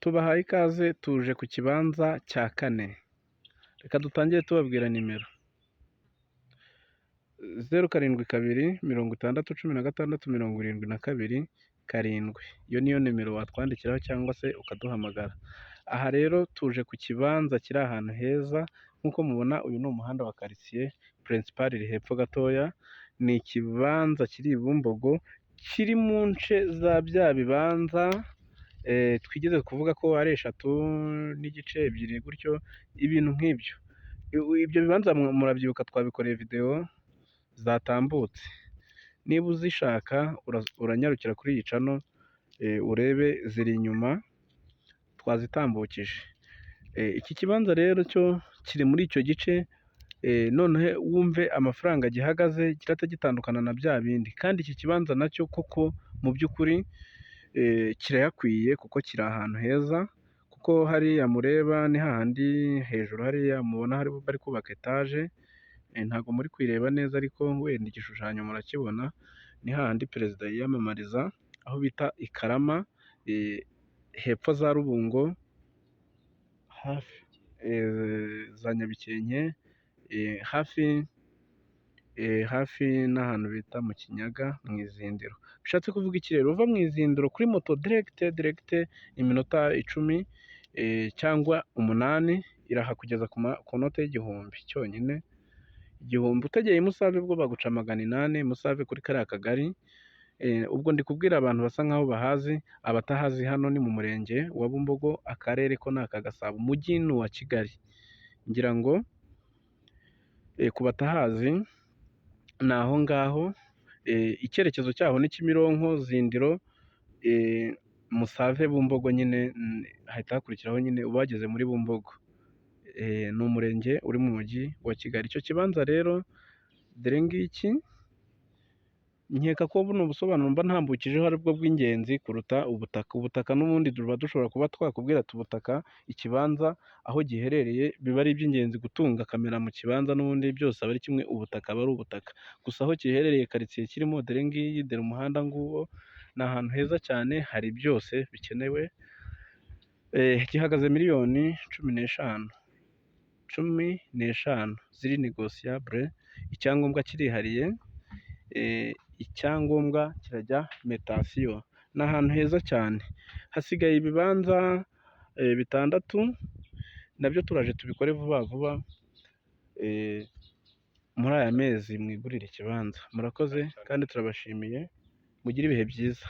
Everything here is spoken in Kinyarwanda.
Tubahaye ikaze, tuje ku kibanza cya kane. Reka dutangire tubabwira nimero: 0726016727. Iyo niyo nimero watwandikiraho cyangwa se ukaduhamagara. Aha rero tuje ku kibanza kiri ahantu heza. Nk'uko mubona, uyu ni umuhanda wa quartier principal, iri hepfo gatoya. Ni ikibanza kiri i Bumbogo, kiri mu nce za bya bibanza twigeze kuvuga ko ari eshatu n'igice, ebyiri gutyo, ibintu nk'ibyo. Ibyo bibanza murabyibuka, twabikoreye videwo zatambutse. Niba uzishaka, uranyarukira kuri iyi channel urebe, ziri inyuma, twazitambukije. Iki kibanza rero cyo kiri muri icyo gice. Noneho wumve amafaranga gihagaze, kirahita gitandukana na bya bindi. Kandi iki kibanza nacyo koko mu by'ukuri kirayakwiye, kuko kiri ahantu heza, kuko hariya mureba ni hahandi hejuru hariya mubona bari kubaka etaje. Ntabwo muri kuyireba neza, ariko wenda igishushanyo murakibona, ni hahandi perezida yiyamamariza, aho bita i Karama, hepfo za Rubungo, hafi za Nyabikenke, hafi n'ahantu bita mu Kinyaga, mu Izindiro. Bishatse kuvuga iki rero? Uva mu Izindiro kuri moto direct direct, iminota 10 cyangwa 8 irahakugeza ku note y'1000 cyonyine, 1000. Utegeye i Musave bwo baguca 800, Musave kuri kariya kagari. Ubwo ndi kubwira abantu basa nkaho bahazi. Abatahazi, hano ni mu murenge wa Bumbogo, akarere ko ni aka Gasabo, umujyi ni uwa Kigali. Ngira ngo ku batahazi ni aho ngaho. Icyerekezo cyaho ni Kimironko, Zindiro, Musave, Bumbogo nyine hahita hakurikiraho nyine uba wageze muri Bumbogo. Ni umurenge uri mu mujyi wa Kigali. Icyo kibanza rero dore ngiki. Nkeka ko buno busobanuro mba ntambukijeho ari bwo bw'ingenzi kuruta ubutaka. Ubutaka n'ubundi tuba dushobora kuba twakubwira ati ubutaka, ikibanza aho giherereye, biba ari iby'ingenzi gutunga kamera mu kibanza. N'ubundi byose aba ari kimwe, ubutaka aba ari ubutaka. Gusa aho giherereye, karitsiye kirimo, dore ngiyi, dore umuhanda nguwo, ni ahantu heza cyane, hari byose bikenewe. Gihagaze miliyoni 15, 15 ziri négociable. Icyangombwa kirihariye, icyangombwa kirajya mutation. Ni ahantu heza cyane. Hasigaye ibibanza bitandatu, nabyo turaje tubikore vuba vuba muri aya mezi, mwigurire ikibanza. Murakoze kandi turabashimiye, mugire ibihe byiza.